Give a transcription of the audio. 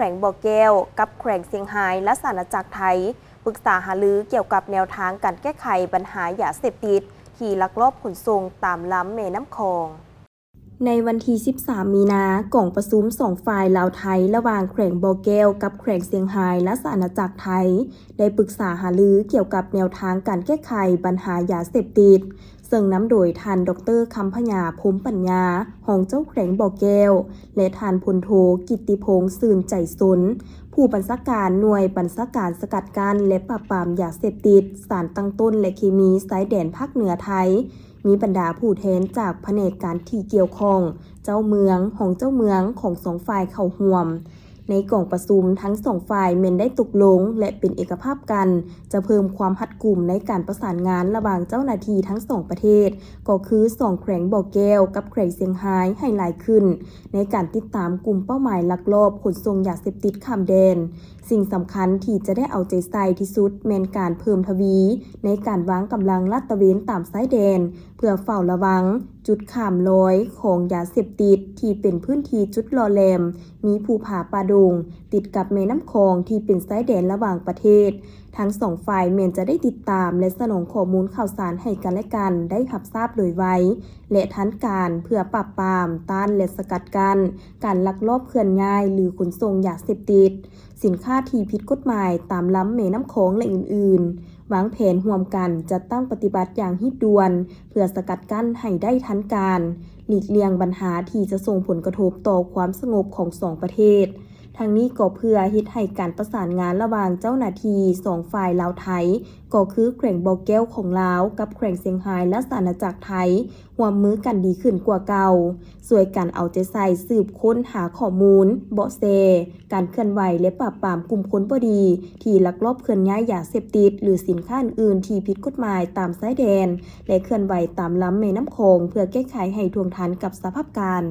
ວງບໍ່ແກ້ວ ກັບແຂວງຊຽງຮາຍ ລາຊະອານາຈັກໄທ ປຶກສາຫາລືກ່ຽວກັບແນວທາງການແກ້ໄຂບັນຫາຢາເສບຕິດທີ່ລັກລອບຂົນສົ່ງຕາມລຳແມ່ນ້ຳຂອງ. ໃນວັນທີສິບສາມ ມີນາ, ກອງປະຊຸມສອງຝ່າຍລາວ-ໄທ ລະຫວ່າງແຂວງບໍ່ແກ້ວກັບແຂວງຊຽງຮາຍ ລາຊະອານາຈັກໄທ ໄດ້ປຶກສາຫາລືກ່ຽວກັບແນວທາງການແກ້ໄຂບັນຫາຢາເສບຕິດ, ເຊິ່ງນຳໂດຍທ່ານ ດອກເຕີ ຄຳພະຍາ ພົມປັນຍາ ຮອງເຈົ້າແຂວງບໍ່ແກ້ວ ແລະ ທ່ານ ພົນໂທ ກິດຕິພົງ ຊື່ນໃຈຊົນ ຜູ້ບັນຊາການໜ່ວຍບັນຊາການສະກັດກັ້ນ ແລະ ປາບປາມຢາເສບຕິດ, ສານຕັ້ງຕົ້ນ ແລະ ເຄມີຊາຍແດນພາກເໜືອໄທ, ມີບັນດາຜູ້ແທນຈາກພະແນກການທີ່ກ່ຽວຂ້ອງ, ເຈົ້າເມືອງ, ຮອງເຈົ້າເມືອງຂອງສອງຝ່າຍເຂົ້າຮ່ວມ. ໃນກອງປະຊຸມ, ທັງສອງຝ່າຍແມ່ນໄດ້ຕົກລົງ ແລະ ເປັນເອກະພາບກັນ ຈະເພີ່ມຄວາມຮັດກຸມໃນການປະສານງານລະຫວ່າງເຈົ້າໜ້າທີ່ທັງສອງປະເທດ, ກໍຄືສອງແຂວງບໍ່ແກ້ວກັບແຂວງຊຽງຮາຍໃຫ້ຫຼາຍຂຶ້ນ ໃນການຕິດຕາມກຸ່ມເປົ້າໝາຍລັກລອບຂົນສົ່ງຢາເສບຕິດຂ້າມແດນ. ສິ່ງສຳຄັນທີ່ຈະໄດ້ເອົາໃຈໃສ່ທີ່ສຸດແມ່ນການເພີ່ມທະວີໃນການວາງກຳລັງລາດຕະເວນຕາມຊາຍແດນ ເພື່ອເຝົ້າລະວັງຈຸດຂ້າມລອຍຂອງຢາເສບຕິດທີ່ເປັນພື້ນທີ່ຈຸດຫຼໍ່ແຫຼມ, ມີພູຜາປ່າດົງ ຕິດກັບແມ່ນ້ຳຂອງທີ່ເປັນຊາຍແດນລະຫວ່າງປະເທດ. ທັງສອງຝ່າຍແມ່ນຈະໄດ້ຕິດຕາມ ແລະ ສະໜອງຂໍ້ມູນຂ່າວສານໃຫ້ກັນແລະກັນໄດ້ຮັບຊາບໂດຍໄວ ແລະ ທັນການ ເພື່ອປາບປາມ, ຕ້ານ ແລະ ສະກັດກັ້ນການລັກລອບເຄື່ອນຍ້າຍ ຫຼື ຂົນສົ່ງຢາເສບຕິດ, ສິນຄ້າທີ່ຜິດກົດໝາຍຕາມລຳແມ່ນ້ຳຂອງ ແລະ ອື່ນໆ. ວາງແຜນຮ່ວມກັນຈັດຕັ້ງປະຕິບັດຢ່າງຮີບດ່ວນ ເພື່ອສະກັດກັ້ນໃຫ້ໄດ້ທັນການ, ຫຼີກລ່ຽງບັນຫາທີ່ຈະສົ່ງຜົນກະທົບຕໍ່ຄວາມສະຫງົບຂອງສອງປະເທດ. ທັງນີ້ກໍເພື່ອເຮັດໃຫ້ການປະສານງານລະຫວ່າງເຈົ້າໜ້າທີ່ສອງຝ່າຍລາວ-ໄທ ກໍຄືແຂວງບໍ່ແກ້ວຂອງລາວ ກັບແຂວງຊຽງຮາຍ ລາຊະອານາຈັກໄທ ຮ່ວມມືກັນດີຂຶ້ນກວ່າເກົ່າ, ຊ່ວຍກັນເອົາໃຈໃສ່ສືບຄົ້ນຫາຂໍ້ມູນ, ເບາະແສ, ການເຄື່ອນໄຫວ ແລະ ປາບປາມກຸ່ມຄົນບໍ່ດີທີ່ລັກລອບເຄື່ອນຍ້າຍຢາເສບຕິດ ຫຼື ສິນຄ້າອື່ນໆທີ່ຜິດກົດໝາຍຕາມຊາຍແດນ ແລະ ເຄື່ອນໄຫວຕາມລຳແມ່ນ້ຳຂອງ ເພື່ອແກ້ໄຂໃຫ້ທ່ວງທັນກັບສະພາບການ.